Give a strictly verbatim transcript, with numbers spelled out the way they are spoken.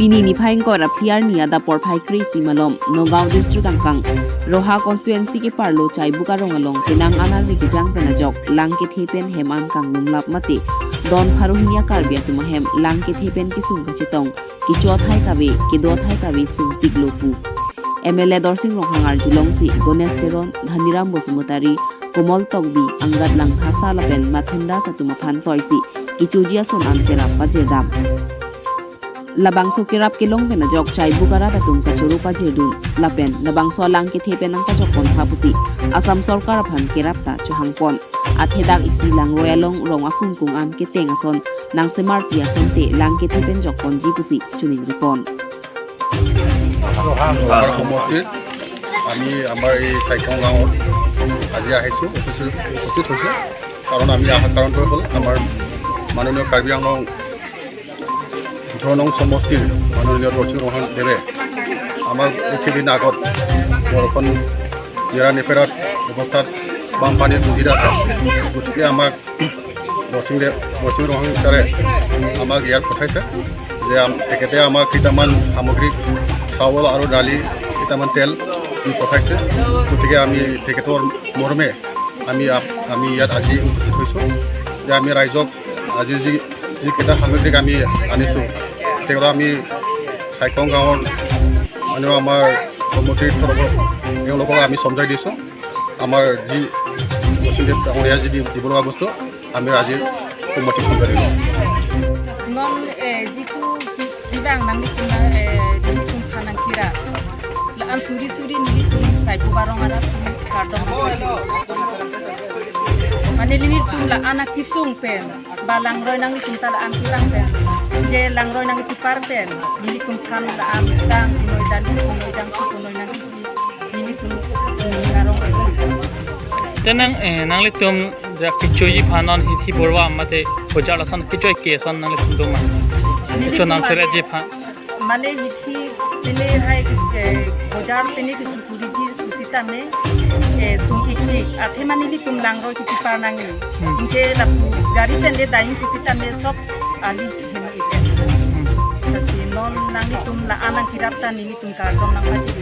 Pini niphai ingkoi ra phli arni adap porphai kre-isi malom Nagaon district angkang Roha constituency keparlo Chaibuk arong along penang an arni kejang pen ajok lang kethe pen hem an kanglunglap mate don pharo hini a-Karbi atum ahem lang kethe pen kesung kachetong kecho athai kave kedo athai kave sungpiklo pu M L A Dorsing Ronghang arjulongsi Ganesh Teron, Dhaniram Basumatary, Komol Tokbi, Angad Langthasa lapen Mathun Das atum aphan toisi kechoji ason an kerap pajirdam. Labangso kerap kelong pen ajok Chaibuk arat atum kachoro pajirdun lapen labangso alang kethe pen nangkachok pontha pusi Assam sorkar aphan kerap ta chohangpon. Athe dak isi langroi along rong akungkung an keteng ason nangsemarpi asonte lang kethe pen jokponji pusi choningripon. আমাৰ সমষ্টিৰ আমি আমাৰ এই চাইকং গাঁৱত আজি আহিছোঁ, উপস্থিত উপস্থিত হৈছোঁ। কাৰণ আমি অহাৰ কাৰণটো হ'ল আমাৰ মাননীয় কাৰ্বি আংলং ওঠৰ নং সমষ্টিৰ মাননীয় দৰ্শিং ৰোহন দেৱে আমাক এইকেইদিন আগত বৰষুণ নেৰা নেপেৰা অৱস্থাত বানপানীৰ অসুবিধা আছে। গতিকে আমাক দৰ্শিং দেৱ দৰ্শিং ৰোহন ছাৰে আমাক ইয়াত পঠাইছে যে আম- তেখেতে আমাক কেইটামান সামগ্ৰী, চাউল আৰু দালি, কেইটামান তেল দি পঠাইছে। গতিকে আমি তেখেতৰ মৰ্মে আমি আপ- আমি ইয়াত আজি উপস্থিত হৈছোঁ যে আমি ৰাইজক আজি যি যিকেইটা সামগ্ৰী আমি আনিছোঁ, সেইকেইটা আমি চাইকং গাঁৱৰ মানে আমাৰ কমিটিৰ তৰফৰ তেওঁলোকক আমি চমজাই দিছোঁ। আমাৰ যি দৰ্শিং দেৱ ডাঙৰীয়া যি দি- দিব লগা বস্তু আমি আজি কমিটিক চমজাই দিলোঁ। Non eh, jitu bibang nanglitum na eh, nanglitum phan nangkira. La-an suri suri nanglitum Chaibuk arong arat kardom. Mane nanglitum la-an akesung pen ba langroi nanglitum ta la-an kelang pen, je langroi nangkepar pen nanglitum phan la-an sang kunoi dali kunoi jangki kunoi nangki nanglitum arong. Te nang eh, nanglitum ja kechoji aphan non hithi borwa mate bojar lason kechoi ke ason nanglitum doma. Kecho nangphere ji aphan. Mane hithi pine hai eh, bojar pine kecho puri ji pusitame eh, sung iklik athe mane nanglitum langroi kepar nangji. Je lapu gari pen de daing pusitame sob ali hem ik. Lasi non nanglitum la-an nangkirap ta nanglitum kardom nangpaji.